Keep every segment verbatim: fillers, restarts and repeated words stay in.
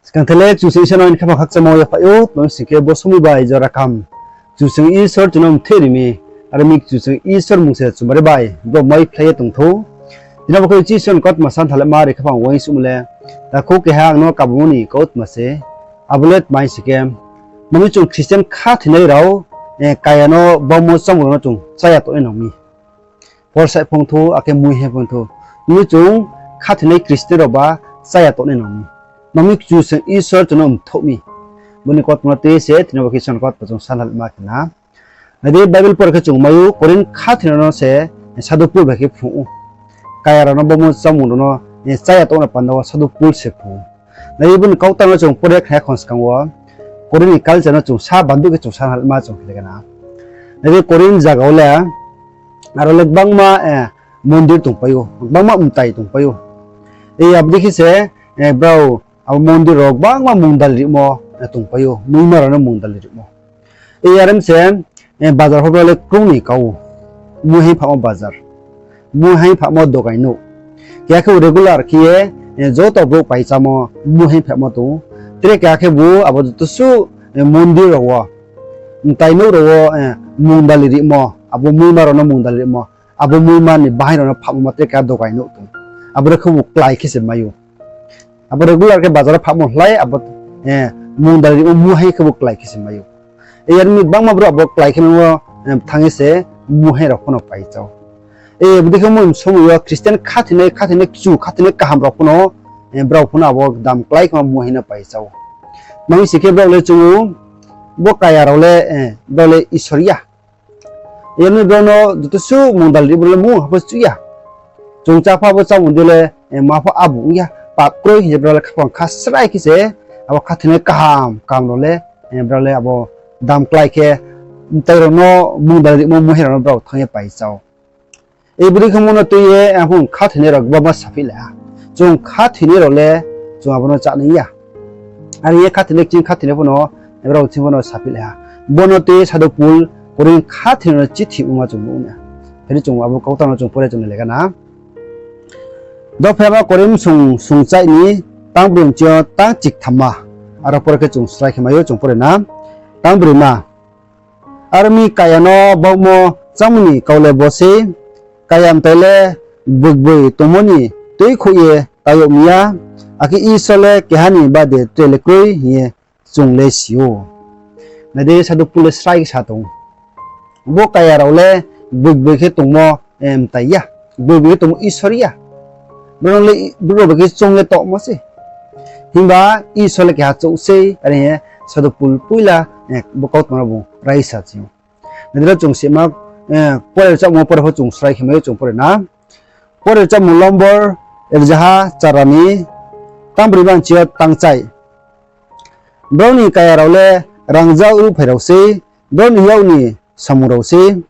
Skang the le Kchusoyang Isor no aini khaphang khakchangmo yaphai ou, tma sing khe bo somoing bai jora kaham Kchusoyang Isor chung no mtheh ri mi, aro mi Kchusoyang Isor mmung se chumari bai bo mai phlai ye tong thou. Tini bo khe Kchusoyang Isor ni kautma san thalema ri khaphang uaingsouhmo le, takhu keha ang no kabamo ni kautma se, abo le tma sing khe, mami chung Christian khathoinai rao, eh, kaya no baumo chámung rao no chung cháya tongnai nang mi. Por sai phung thou, akhe mui hai phung thou. Mami chung khathoinai Christian rao ba cháya tongnai nang mi. Mami Kchusoyang Isor chung no mthouh mi. Bo ni kautma no tui se, tini bo khe Isor ni kautma chung san thalema khe na. Nai di, Bible pore khe chung mai ou, Korinth khathoinai rao no se, eh, Sadhu Pol bai khe phrung ou. Kaya rao no baumo chámung rao no, eh, cháya tongna panda wo Sadhu Pol se phrung ou. Nai di, bo ni kautang no chung pore khna ya khon skang wo, Korinth ni culture no chung sa bandu khe chung sa halma chung khe le gana. Nai di, Korinth zaga wo le, aro le gbangma, eh, mondir tongpai ou, gbangma mtai tongpai ou. Eh, abo dei khe se, eh, brao abo mondir rao gbangma mungdali rimo, eh, tongpai ou, muima rao no mungdali rimo. Eh, are mi se, eh, bazar pho brao le krung ni ka ou, muihaing phamo bazar, muihaing phamo dogai nouh. Keha khe bo regular khe ye, eh, joto brouh pai chámo muihaing phamo tong ou. Tre keha khe bo abo joto suh, eh, mondir rao wo, mtai nouh rao wo, eh, mungdali rimo, abo muima rao no mungdali rimo, abo muima ni bahaing rao no phamo ma tre keha dogai nouh tong ou. Abo rao khe bo klái khe se mai ou. Abo regular khe bazar wo phamo hlai abo, eh, mungdali rimo muihaing khe bo klái khe se mai ou. Eh, are mi gbangma brouh abo klái khe maimo, eh, thanng ye se muihaing rao pho no pai chá ou. Eh, abo dei khe mo somoing yo Christian khathoinai, khathoinai kchu, khathoinai kaham rao pho no, eh, brao pho no abo dam klái khe ma muihaing no pai chá ou. Mami sing khe brao le chung ou, bo kaya rao le, eh, brao le Isor ya. Yar mi brao no joto suh mungdali rimo le mungha pho chu ya. Chung chá pha bo chámung di le, eh, ma pho abo ong ya. Pap kroi hing ye brao le khaphang kha srai khe se, abo khathoinai kaham kaham rao le, eh, brao le abo dam klái khe, mtai rao no mungdali rimo muihaing rao no brao thanng ye pai chá ou. Eh, bodei khe mo no tui ye, ang pho khathoinai rao gbangma saphihlai ha. Chung khathoinai rao le, chung abo no chá nai ya. Are ye khathoinai kching khathoinai pho no, brao ching pho no saphihlai ha. Bo no tui ye Sadhu Pol Korinth khathoinai no chithi ongma chung nuh na. Phai di chung abo kautang no chung pore chung nai le gana. Dopha ma Korinth sung, sungchaih ni tang broi ni ching yo tang chiktham ma. Aro pore khe chung srai khe mai ou chung pore na. Tang broi ma. Are mi kaya no baumo chámung ni kau le bo sei, kaya mtai le gboigboi tongmo ni tuikhouh ye ta yag mi ya, akhe Isor le keha ni bade tre le kroi hing ye chung le si ou. Nai di, Sadhu Pol le srai khe sa tong ou. Bo kaya rao le gboigboi khe tongmo, eh, mtai ya, gboigboi khe tongmo Isor ya. Brao le, brao bai khe choung ye tongmo se. Himba Isor le keha chouh sei, are hing ye Sadhu Pol poila, eh, bo kautma no bung raisa chi ou. Nai di ro chung sima, eh, pore rchamo pore pho chung srai khe mai ou chung pore na. Pore rchamo lombor rzaha chara ni tang broi ma ni ching yo tang chai. Brao ni kaya rao le rangzag ruhphai rao sei, brao ni yak ni samung rao sei.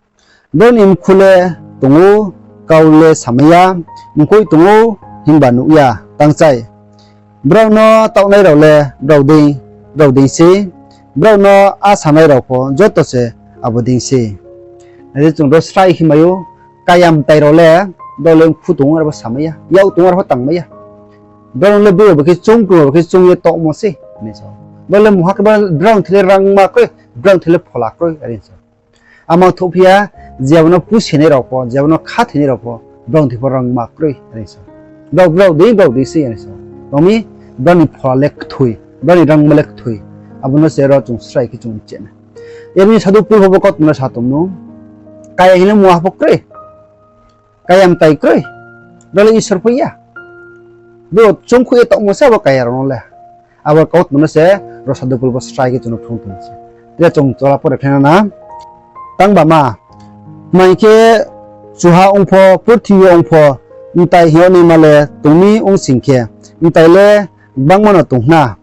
Brao ni mkhu le tong ou, kau le samai ya, mkoih tong ou, himba nuh ya, tang chai. Brao no taohnai rao le brao dei, brao dei sei, brao no a sanai rao pho joto se abo dei sei. Nai di chung ro srai khe mai ou, kaya mtai rao le, brao le mkhu tong ou, aro pho samai ya, yak tong ou, aro pho tangmai ya. Brao le brao bai khe choung, brao bai khe choung ye tongmo sei, hing sa ou. Brao le mungha khe brao thing le rangma kroi, brao thing le phola kroi, are sa ou. Amo thouhphi ya, je abo no pusenai rao pho, je abo no khathoinai rao pho, brao thing pho rangma kroi, are sa ou. Brao, brao dei, brao dei sei, are sa ou. Tong mi, brao ni phola le kthoi, brao ni rangma le kthoi. Abo no se ro chung srai khe chung cheh na. Yar mi Sadhu Pol pho bo kautma no sa tong nou. Kaya hing le mungha pho kroi. Kaya mtai kroi. Brao le Isor pho ya. Brao choungkhouh ye tongmo se abo kaya rao no le. Abo kautma no se ro Sadhu Pol bo srai khe chung no phrung tong se. Tre chung tola pore khe na na. Tang ba ma. Tma hing khe, chuha ong pho, purthimbi yo ong pho, mtai hing yag naima le tong mi ong sing khe, mtai le gbangma no tong khna,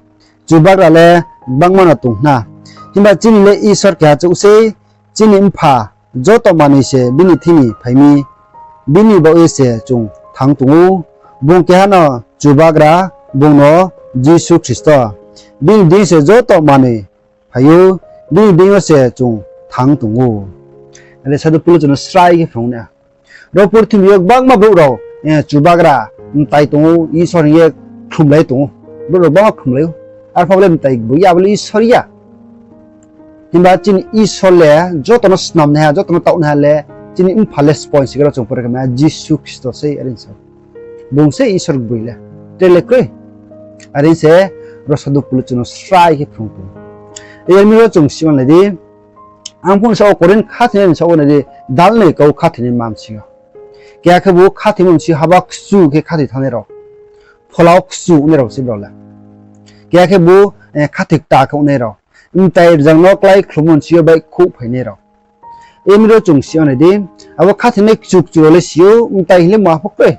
Chubagra le gbangma no tong khna. Himba chini le Isor keha chouh sei, chini Mpha joto manoi se bini thing ni phai mi, bini baoh ye se chung thanng tong ou. Bung keha no Chubagra, bung no Jisu Khristo. Bini deing se joto manoi phai ou, bini deing yo se chung thanng tong ou. Ale Sadhu Pol chung no srai khe phrung na. Ro purthimbi yo gbangma brouh rao, eh, Chubagra, mtai tong ou, Isor hing ye khlumlai tong ou. Brouh rao gbangma khlumlai ou. Arphuh abo le mtai gboi ya, abo le Isor ya. Himba chini Isor le joto no snamnaiha, joto no taohnaiha le chini Mpha le spo hing si khe ro chung pore khe mai ha, Jisu Khristo sei, are hing sa ou. Bung sei Isor gboi le, tre le kroi. Are hing se ro Sadhu Pol le chung no srai khe phrung tong ou. Yar mi ro chung si manlai di, ang phung sa ou Korinth khathoinai ni sa ou nai di, dalnoi kau khathoinai ma bsing yo. Keha khebu khathoimo bsing yo haba kchu khe khathoi thanngnai rao, phola wo kchu ongnai rao se brao le. Keha khebu, eh, khathoi kta khe ongnai rao, mtai rzang no klái khlumo bsing yo baihkhouh phainai rao. Yar mi ro chung si manlai di, abo khathoinai kchu kchu rao le si ou, mtai hing le mungha pho kroi.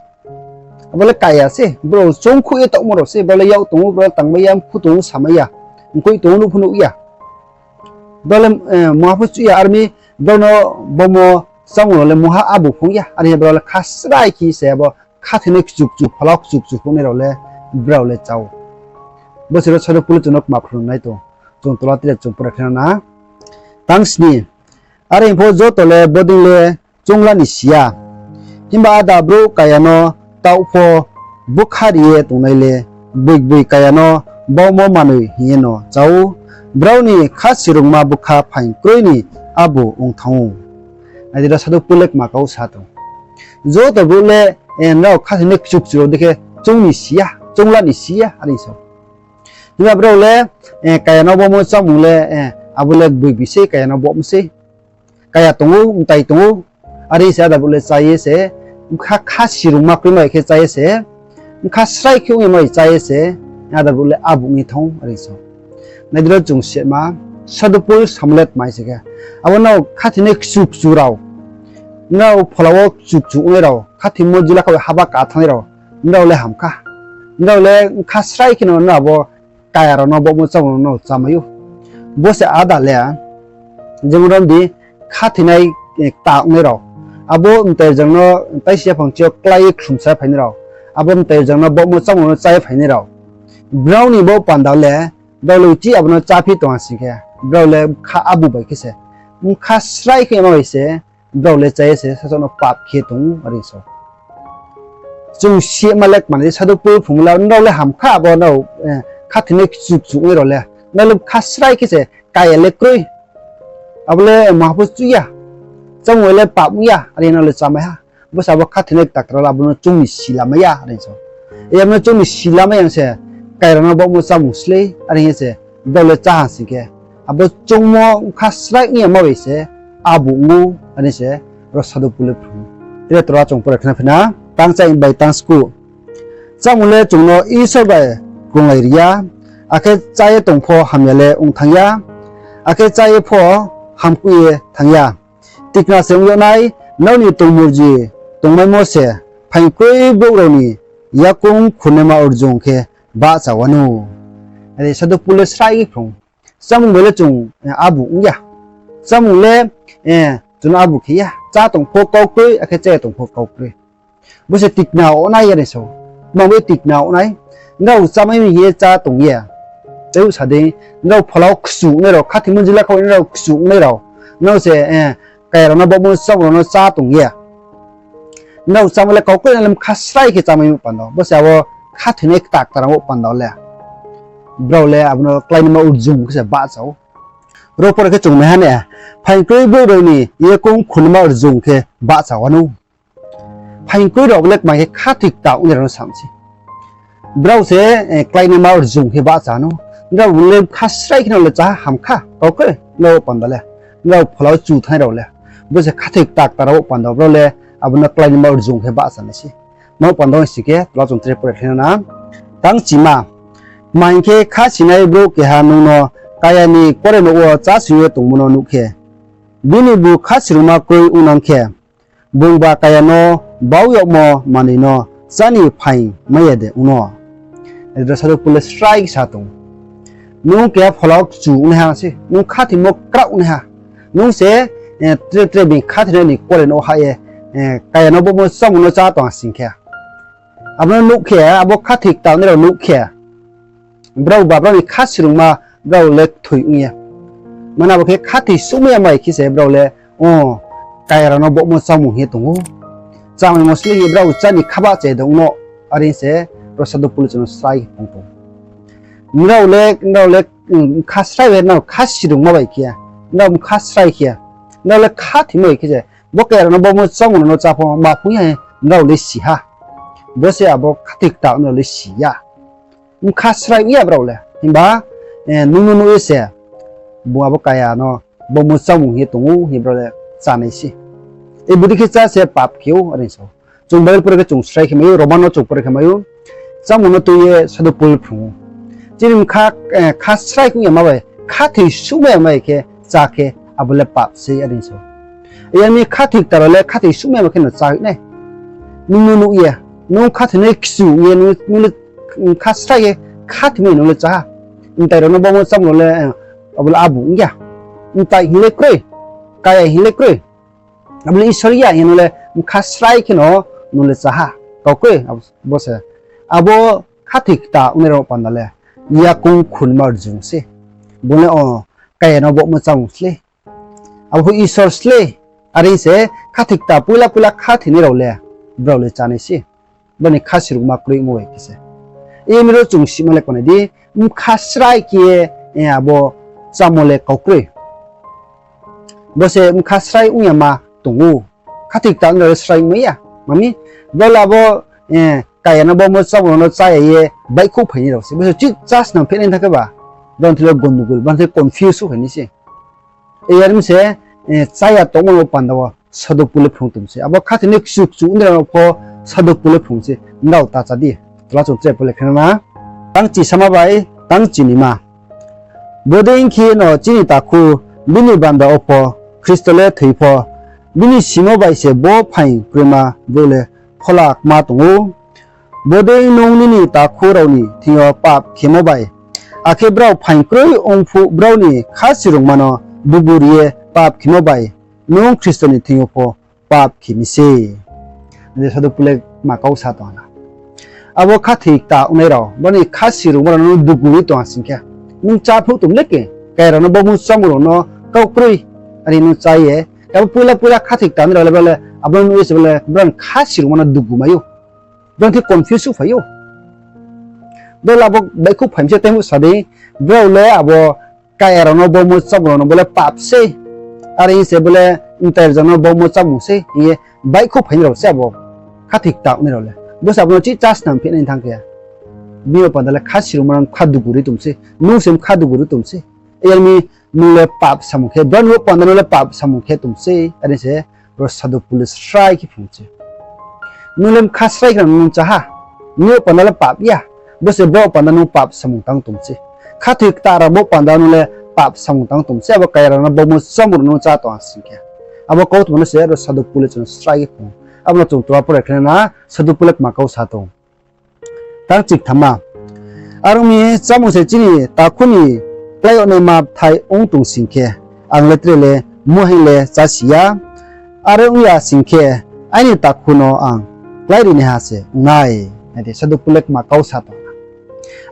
Abo le kaya se, brao choungkhouh ye taohmo rao se, brao le yak tong ou, brao le tangmai ya, mkhu tong ou, samai ya, mkoih tong ou, nuh pho nuh ya. Brao le, eh, mungha pho chuh ya, armi brao no bomo chámung rao le mungha abu phung ya, are hing brao le kha srai khe se abo khathoinai kchu kchu, phola kchu kchu phungnai rao le brao le chá ou. Bo se ro Sadhu Pol le chung no kma phrung nai tong, chung tola tre chung pore khe na. Tang sni, are hing pho joto le bodei le choungla ni si ya. Himba áda brouh kaya no taoh pho bkha ri ye tongnai le, gboi gboi kaya no baumo manoi hing ye no chá ou. Brao ni khasirungma bkha phaing kroi ni abu ong thanng ou. Nai di ro Sadhu Pol le kma kau sa tong. Joto brouh le, eh, nrao khathoinai kchu kchu rao dei khe choung ni si ya, choungla ni si ya, are sa ou. Himba brao le, eh, kaya no baumo chámung le, eh, abo le gboi gboi sei, kaya no baumo sei. Kaya tong ou, mtai tong ou, are se áda brouh le chá ye se, bkha khasirungma kroima khe chá ye se, bkha srai khe ong ye mai chá ye se, áda brouh le abu ong ye thanng ou, are sa ou. Nai di ro chung sima, Sadhu Pol samo le tma hing si khe, abo nrao khathoinai kchu kchu rao, nrao phola wo kchu kchu ongnai rao, khathoimo jila kha bai haba ka thanngnai rao, nrao le ham kha. Nrao le bkha srai khe no nrao abo kaya rao no baumo chámung rao no chámai ou. Bo se áda le, jemon rom di, khathoinai, eh, kta ongnai rao, abo mtai rzang no taisi yaphang chi yo klái ye khlumsa phainai rao, abo mtai rzang no baumo chámung rao no chá ye phainai rao, brao ni bo panda le, brao le uchih abo no cháphi tong ha sing khe, brao le bkha abu bai khe se, bkha srai khe ma bai se, brao le chá ye se sasaoh no pap khe tong ou, are sa ou. Chung sima le kma ni Sadhu Pol phrung le, nrao le ham kha abo nrao, eh, khathoinai kchu kchu ongnai rao le, nrao le bkha srai khe se kaya le kroi. Abo le mungha pho chuh ya, chámung le pap ong ya, are nrao le chámai ha. Bo se abo khathoinai kta kta rao le abo no choung ni si lamai ya, are sa ou. Abo no choung ni si lamai ya se, kaya rao no baumo chámung slei, are hing ye se, brao le chá ha sing khe, abo choungmo bkha srai ong ya ma bai se, abu ong ou, are se ro Sadhu Pol le phrung. Tre tola chung pore khe na phi na, tang chá bai tang sku. Chámung le chung no Isor bai krunglai ri ya, akhe chá ye tong pho hamya le ong thanng ya, akhe chá ye pho hamkuh ye thanng ya. Tikna se ong yag nai, nrao ni tongmurji tongmaimo se, phaing kroi brouh rao ni yakoung khunnaima urjung khe bahcha wanou. Are Sadhu Pol le srai phrung. Chámung bai le chung, eh, abu ong ya. Chámung le, eh, chung no abu khe ya. Chá tong pho kau kroi, akhe chá ye tong pho kau kroi. Bo se tikna ong nai, are sa ou. Tma bai tikna ong nai? Nrao chámai mi hing ye chá tong ye, tei sa dei, nrao phola wo kchu ongnai rao, khathoimo jila kha bai nrao kchu ongnai rao, nrao se, eh, kaya rao no baumo chámung rao no chá tong ye, nrao chámai le kau kroi na le bkha srai khe chámai mi panda wo. Bo se abo khathoinai kta kta rao wo panda wo le, brao le abo no kláinaima urjung khe se bahcha ou. Ro pore khe chung nai ha ne, phaing kroi brouh rao ni yakoung khunnaima urjung khe bahcha wanou. Phaing kroi rao le kma khe khathoi kta ongnai rao no sam se. Brao se, eh, kláinaima urjung khe bahcha nou. Nrao le bkha srai khe no le chá ham kha, kau kroi, nrao panda le, nrao phola wo chu thanngnai rao le, bo se khathoi kta kta rao wo panda wo, brao le abo no kláinaima urjung khe bahcha nai se. Tma panda wo hing si khe, tola chung tre pore khe na. Tang chima, tma hing khe kha sinai brouh keha nung no kaya ni kore nouh wo chásoing ye tongmo no nuh khe, bini bu khasirungma kroi ongnang khe, bungba kaya no bau yagmo manoi no chá ni phaing mai ya de ong no? Are ro Sadhu Pol le srai sa tong. Nung keha phola wo kchu ongnaiha se, nung khathoimo kraoh ongnaiha. Nung se, eh, tre tre being khathoinai ni kore nouh wo hah ye, eh, kaya no baumo chámung no chá tong ha sing khe, abo no nuh khe, abo khathoi kta ongnai rao nuh khe, brao ba brao ni khasirungma brao le kthoi ong ye. Mane abo khe khathoi suhmai ya mai khe se brao le, o, kaya rao no baumo chámung hing ye tong ou. Chámaimo slei hing ye brao chá ni khabahcha de ong no, are se ro Sadhu Pol le chung no srai phrung tong. Nrao le, nrao le, mm, bkha srai bai, nrao kha sirungma bai khe, nrao bkha srai khe, nrao le khathoimo bai khe se, bo kaya rao no baumo chámung rao no chá pho ma phung ya, nrao le si ha. Bo se abo khathoi kta nrao le si ya. Bkha srai ong ya brao le. Himba, eh, nung no nuh ye se, bung abo kaya no baumo chámung hing ye tong ou, hing ye brao le chánai se. E bodei khe chá se pap khe ou, are sa ou. Chung Bible pore khe chung srai khe mai ou, Roman no chung pore khe mai ou. Chámung no tui ye Sadhu Pol phrung ou. Chini bkha, eh, kha srai khe ong ya ma bai, khathoi suhmai ya ma bai khe chá khe abo le pap se, are sa ou. Yar mi khathoi kta rao le khathoi suhmai ya ma khe no chá nai. Nung no nuh ye, nung khathoinai kchu ye, nung, nung le, mm, kha srai ye khathoimai nung le chá ha. Mtai rao no baumo chámung rao le, eh, abo le abu ong ya. Mtai hing le kroi, kaya hing le kroi. Abo le Isor ya hing ye nung le bkha srai khe no nung le chá ha. Kau kroi, abo, bo se. Abo khathoi kta ongnai rao panda le, yakoung khunma rjung se. Bo le o kaya no baumo chámung slei. Abo pho Isor slei. Are se khathoi kta poila poila khathoinai rao le, brao le chánai se. Bani kha sirungma kroimo bai khe se. Iyar mi ro chung sima le konai di, bkha srai khe ye, eh, abo chámo le kau kroi. Bo se bkha srai ong ya ma tong ou. Khathoi kta ongnai rao le srai ongmai ya. Mami, brao le abo, eh, kaya no baumo chámung rao no chá ya ye baihkhouh phainai rao se. Bo se chih chá snam phehnai thanng khe ba, brao ni thing le gondogol, brao ni thing confuse souhphai nai se. Yar mi se, eh, chá ya tongmo no panda wo Sadhu Pol le phrung tong se. Abo khathoinai kchu kchu ongnai rao no pho Sadhu Pol le phrung se. Nrao ta chá di. Tola chung tre pore khe na. Tang chisama bai tang chinima. Bodei khe no chini takhu bini banda wo pho Khristo le thoi pho, bini simo bai se bo phaing kroima brouh le phola kma tong ou. Bodei nung nini takhu rao ni thing yo pap khemo bai, akhe brao phaing kroi ong phuh brao ni kha sirungma no dugu ri ye pap khemo bai, nung Khristo ni thing yo pho pap khe mi se. Ade Sadhu Pol le ma kau sa tong ha na. Abo khathoi kta ongnai rao, brao ni kha sirungma rao no dugu ri tong ha sing khe, nung chá phruh tong le ke, kaya rao no baumo chámung rao no kau kroi, are nung chá ye, abo poila poila khathoi kta ongnai rao le, brao le, abo no nuh ye se brao le, brao ni kha sirungma no dugu mai ou. Brao ni thing confuse souhphai ou. Brao le abo baihkhouh phai mi se tei phuh sa di, brao le abo kaya rao no baumo chámung rao no bo le pap sei. Are hing se bo le mtai rao no baumo chámung sei hing ye baihkhouh phainai rao se abo khathoi kta ongnai rao le. Bo se abo no chih chá snam phehnai thanng khe, bini panda le kha sirungma no bkha dugu ri tong se, nung se bkha dugu ri tong se. Yar mi nung le pap samung khe, brao ni panda nung le pap samung khe tong se, are se ro Sadhu Pol le srai khe phrung se. Nung le bkha srai khe no nung chá ha, nini panda le pap ya, bo se brao panda nung pap samung tang tong se. Khathoi kta rao bo panda nung le pap samung tang tong se, abo kaya rao no baumo chámung rao nung chá tong ha sing khe. Abo kautma no se ro Sadhu Pol le chung srai khe phrung. Abo no chung tola pore khe na, Sadhu Pol le kma kau sa tong. Tang chikthama. Are ong mi, chámung se chini takhu ni klái yagnaima bthai ong tong sing khe, ang le tre le muhaing le chási ya. Are ong ya sing khe, aini takhu no ang kláirinaiha se ong nai. Nai di, Sadhu Pol le kma kau sa tong.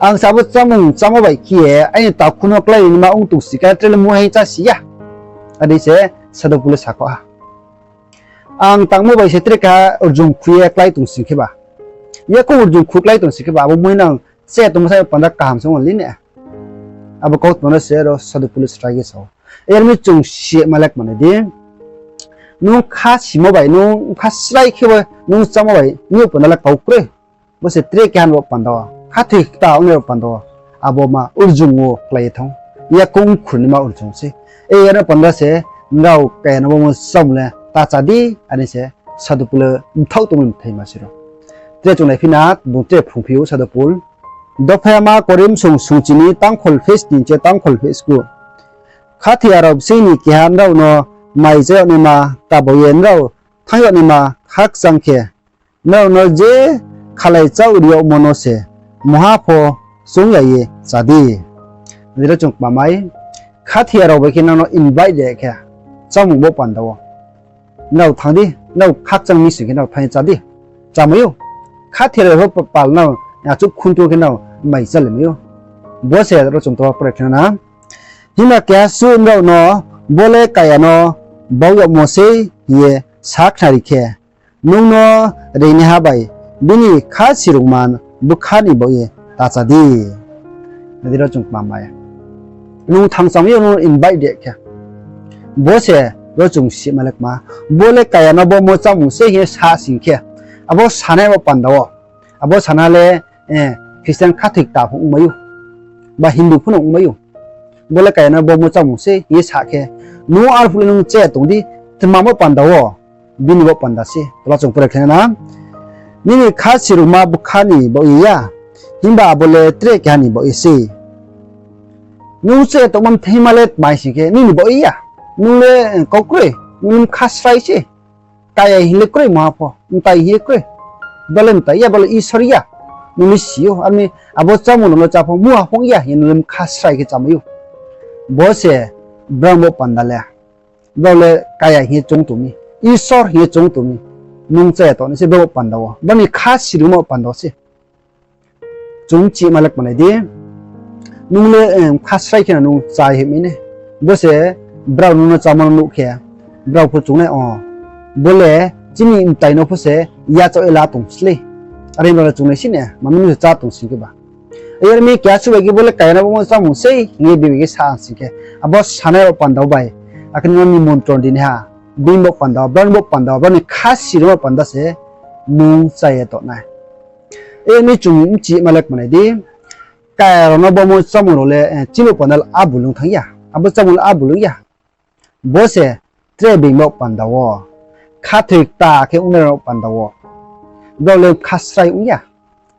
Ang se abo chámung chámo bai khe ye aini takhu no kláirinaima ong tong sing khe, tre le muhaing chási ya. Are se Sadhu Pol le sakho ha. Ang tangmo bai se tre keha rjung khui ye klái tong sing khe ba, yakoung rjung khui klái tong sing khe ba, abo muhaing nang che tongmo sa panda kaham se ong le ne. Abo kautma no se ro Sadhu Pol le srai khe sa ou. Yar mi chung sima le kmanai di. Nung kha simo bai, nung kha srai khe bo, nung chámo bai, nini panda le kau kroi. Bo se tre keha ni bo panda wo, khathoi kta ongnai rao panda wo, abo ma rjung wo klái ye thanng, yakoung khurnaima rjung se. Yar no panda se, nrao kaya no baumo chámung le ta chá di, are se Sadhu Pol le mthaoh tongmo mthaima se ro. Tre chung naiphi na, bung tre phrungphi ou Sadhu Pol. Dophayama Korinth song sungchi ni tangkhol phase ni che tangkhol phase ku. Khathoiya rao bsing ni keha nrao no mai chá yagnaima ta bao ye nrao thanng yagnaima khakchang khe, nrao no je khalai chá ri yagmo no se mungha pho choung ya ye chá di. Jero chung kmamai, khathoiya rao bai khe nang no invite de khe, chámung bo panda wo nrao thanng di, nrao khakchang mi sing khe nrao thanng ye chá di. Chámai ou. Khathoiya rao pho pal nrao achouh khuntung khe nrao mai chálaimai ou. Bo se ro chung tola pore khe na. Himba keha suh nrao no bo le kaya no bau yagmo sei hing ye sakhnari khe, nung no reinaiha bai bini kha sirungma bkha ni baoh ye ta chá di. Nai di ro chung kma mai ya. Nung thangcham yo nung invite de khe. Bo se ro chung sima le kma. Bo le kaya no bomo chámung se hing ye sa sing khe. Abo sanai bo panda wo. Abo sana le, eh, Christian khathoi kta pho ongmai ou. Ba Hindu pho no ongmai ou. Bo le kaya no bomo chámung se hing ye sa khe. Nung arphuh le nung chaya tong di, tma bo panda wo. Bini bo panda se. Tola chung pore khe na. Nini kha sirungma bkha ni baoh ye ya. Himba abo le tre keha ni baoh ye se. Nung chaya tongma mtheima le tmai sing khe, nini baoh ye ya. Nung le, eh, kau kroi, nung le bkha srai se. Kaya hing le kroi maha pho, mtai hing ye kroi. Bo le mtai ya, bo le Isor ya. Nung le si ou, armi abo chámung no chá pho, muha phung ya, hing ye nung le bkha srai khe chámai ou. Bo se brang bo panda le. Brao le kaya hing ye choung tong mi, Isor hing ye choung tong mi. Nung chaya tongnai se brao panda wo, brao ni kha sirungma panda wo se. Chung chima le kmanai di. Nung le, em, kha srai khe no nung chá hing mi ne. Bo se brao nung no chámo no nuh khe, brao pho chung nai o. Bo le chini mtai no pho se yachaoh ye la tong slei. Are brao le chung nai si ne, mami nung se chá tong sing khe ba. Yar mi keha suh bai khe bo le kaya no bomo chámung sei hing ye bini khe sa sing khe. Abo sanai bo panda bai. Akhe nung ni montron di naiha. Bini bo panda, brao ni bo panda, brao ni kha sirungma panda se nung chaya tongnai. Yar mi chung bchima le kmanai di. Kaya rao no bomo chámung rao le, eh, chini bo panda le abulung thanng ya. Abo chámung le abulung ya. Bo se tre being bo panda wo. Khathoi kta khe ongnai rao panda wo. Brao le bkha srai ong ya.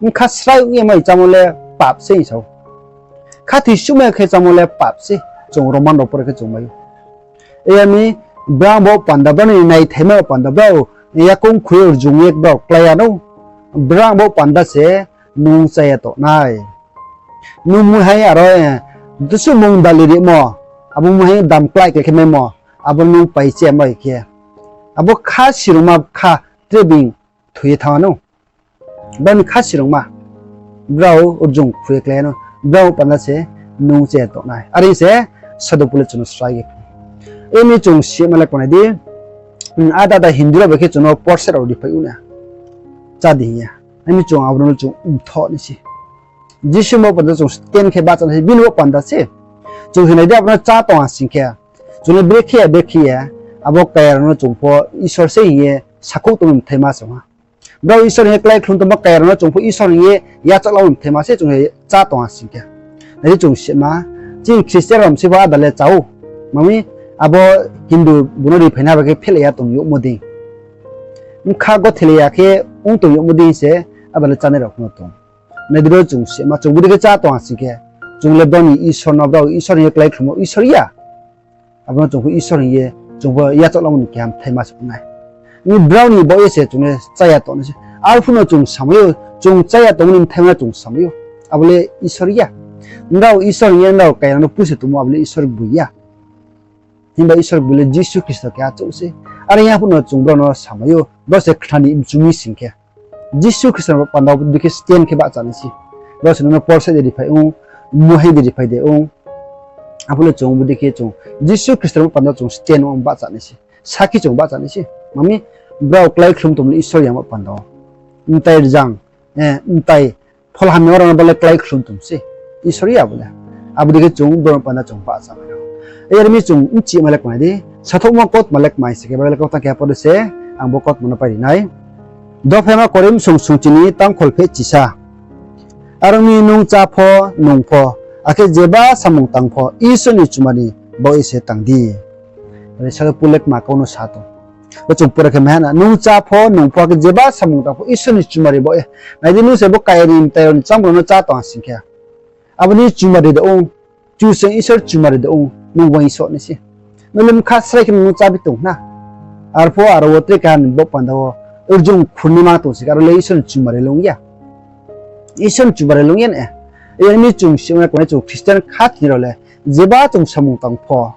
Bkha srai ong ya mai chámo le pap se hing sa ou. Khathoi suhmai khe chámo le pap se. Chung Roman rao pore khe chung mai ou. Yar mi brao bo panda, brao ni naithaima bo panda, brao yakoung khui rjung ye brao klái ya nou. Brao bo panda se nung chaya tongnai. Nung muhai aro, eh, dusu mung dali rimo, abo muhai dam klái khe khe maimo, abo nung pai che mai khe. Abo kha sirungma kha tre being thoi ye thanng nou. Brao ni kha sirungma. Brao rjung khui ye klái nou. Brao panda se nung chaya tongnai. Are se Sadhu Pol le chung no srai ye. Yar mi chung sima le kmanai di. Hmm, ada ada Hindu rao bai khe chung no porset rao riphai ou na. Chá di hing ya. Yar mi chung abo no chung mthoh nai se. Jisu bo panda chung stand khe bahcha nai se, bini bo panda se. Chung hinai di abo no chá tong ha sing khe. Chung le brekhe ya, brekhe ya. Abo kaya rao no chung pho Isor se hing ye sakhouh tongmo mthaima se ha. Brao Isor hing ye klái khlum tongmo kaya rao no chung pho Isor hing ye yachaoh lamo mthaima se chung chá tong ha sing khe. Nai di chung sima, chini Christian rao mse pho ada le chá ou. Mami, abo Hindu bung no riphai nai bai khe phehlai ya tong youhmo dei. Bkha gothele ya khe ong tong youhmo dei se ada le chánai rao pho no tong. Nai di ro chung sima, chung bodei khe chá tong ha sing khe. Chung le brao ni Isor no, brao Isor hing ye klái khlumo Isor ya. Abo no chung pho Isor hing ye, chung pho yachaoh lamo ni keha mthaima se ong nai. Ni brao ni baoh ye se chung le chaya tongnai se. Arphuh no chung samai ou, chung chaya tongmo ni mthaima no chung samai ou. Abo le Isor ya. Nrao Isor hing ye nrao kaya no puse tongmo abo le Isor gboi ya. Himba Isor gboi le Jisu Khristo keha chouh se. Are ya phuh no chung brao no samai ou, brao se kthar ni mchu mi sing khe. Jisu Khristo no panda wo bodei khe stand khe bahcha nai se. Brao se nung no porset de riphai ong, muhai de riphai de ong. Abo le chung bodei khe chung Jisu Khristo no panda wo chung stand ong bahcha nai se. Sakhi chung bahcha nai se. Mami, brao klái khlum tongmo le Isor ya bo panda wo. Mtai rzang, eh, mtai phol hamya rao no bo le klái khlum tong se. Isor ya bo le. Abo dei khe chung brao panda chung bahcha mai ou. Yar mi chung bchima le kmanai di. Sathouhmo kautma le kmai se khe, Bible kautang keha pore se, ang bo kautma no pai ri nai. Dophaima Korinth song sungchi ni tangkhol pheh chisa. Are ong mi nung chá pho, nung pho, akhe jeba samung tang pho, Isor ni chumari baoh ye se tang di. Are Sadhu Pol le kma kau no sa tong. Bo chung pore khe mai ha na, nung chá pho, nung pho, akhe jeba samung tang pho, Isor ni chumari baoh ye. Nai di nung se bo kaya ni mtai rao ni chámung rao no chá tong ha sing khe. Abo ni chumari de ong, Kchusoyang Isor chumari de ong, nung uaingsouh nai se. Nung le bkha srai khe nung chábi tong na. Arphuh aro wo tre keha ni bo panda wo, rjung khurnaima tong se khe, aro le Isor ni chumari le ong ya. Isor ni chumari le ong ya ne. Yar mi chung sima khe chung Christian khathoinai rao le, jeba chung samung tang pho,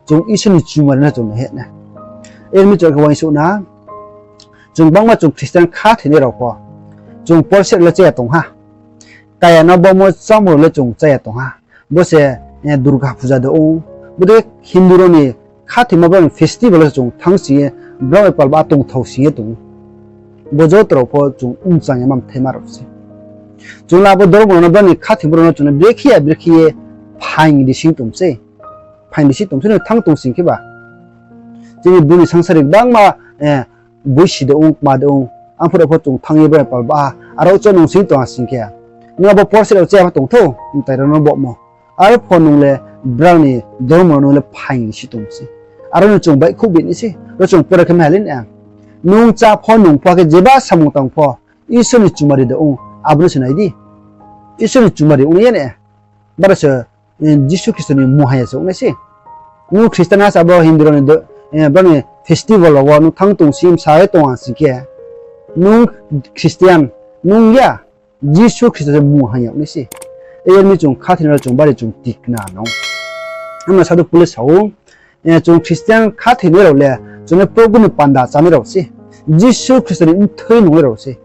chung Isor ni chumari no chung naihe na. Yar mi chung khe uaingsouh na, chung bangma chung Christian khathoinai rao pho, chung porset le chaya tong ha. Kaya no bomo chámung rao le chung chaya tong ha. Bo se, eh, Durga Puja de ong. Bodei Hindu rao ni khathoimo brao ni festival wo chung thanng sing ye, brao bai pal ba tongthao sing ye tong ou. Bo joto rao pho chung mchang ye ma mthaima rao se. Chung le abo dormo rao no, brao ni khathoimo rao no chung le brekhe ya brekhe ye phaing ri sing tong se. Phaing ri sing tong se, no thanng tong sing khe ba. Chini bru ni sangsari gbangma boisi de ong, kma de ong, arphuh rao pho chung thanng ye brao pal ba ha, aro cho nung sing tong ha sing khe. Nung abo porse rao che pho tong thou, mtai rao no bohmo. Arpho nung le brao ni dormo rao nung le phaing ri sing tong se. Aro no chung baihkhouh bi nai se, ro chung pore khe maha le na. Nung chá pho nung pho khe jeba samung tang pho, Isor ni chumari de ong, abo no se nai di. Isor ni chumari ong nai ya ne. Bara se, Jisu Khristo ni mungha ya se ong nai se. Nung Christian ha se abo Hindu rao ni, brao ni festival rao wo nung thanng tong si, bsa ye tong ha sing khe, nung Christian nung ya, Jisu Khristo se mungha ya ong nai se. Yar mi chung khathoinai rao chung bari chung tikna nang. Amo Sadhu Pol le sa ou, chung Christian khathoinai rao le, chung le Probhu ni panda chánai rao se, Jisu Khristo ni mthoi nungnai rao se.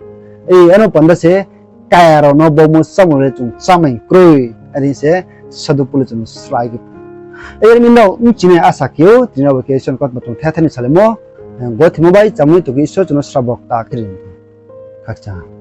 Ano panda se kaya rao no bomo chámo le chung chámai kroi, are se Sadhu Pol le chung no srai khe. Yar mi nrao bchinai asa khe ou, tini abo khe Isor ni kautma chung the the ni salaimo, gothoimo bai chámai tong khe Isor chung no srabo kta khe ri ni. Khakchang.